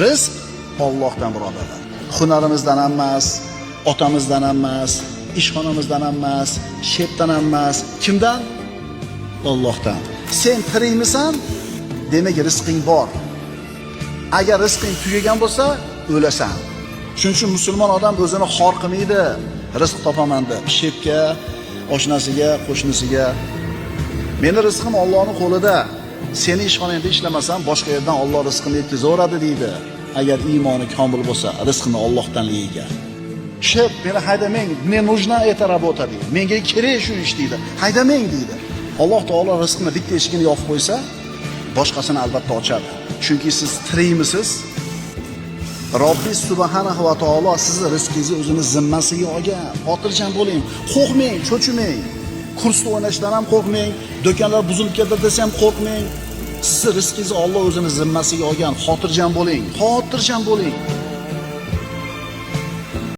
Rizq Allohdan, birodarlar. Hunarimizdan ham emas, otamizdan ham emas, ishxonamizdan ham emas, shepdan ham emas. Kimdan? Allohdan. Sen tirikmisan? Demak, rizqing bor. Agar rizqing tugagan bo'lsa, o'lasan. Shuning uchun musulmon odam o'zini xor qilmaydi. Rizq topaman deb shepga, oshnasiga, qo'shnisiga. Meni rizqim Allohning qo'lida. Seni ishxonangda ishlamasam, boshqa yerdan Alloh rizqini yetkazaveradi deydi. Agar iymoni komil bo'lsa, rizqini Allohdanligiga. Shep, meni haydamang, мне нужна эта работа deydi. Menga kerak shu ish deydi. Haydamang deydi. Alloh taolo rizqni bitta eshigini yopib qo'ysa, boshqasini albatta ochadi. Chunki siz tirikmisiz? Robbi subhanahu va taolo sizni rizqingizni o'zini zimmasiga olgan. Xotirjam bo'ling, qo'rqmang, cho'chimang. Kursda o'ynashdan ham qo'rqmang, do'konlar buzilib ketadi desa ham qo'rqmang. Sizni rizqingizni Alloh o'zini zimmasiga olgan. Xotirjam bo'ling, xotirjam bo'ling.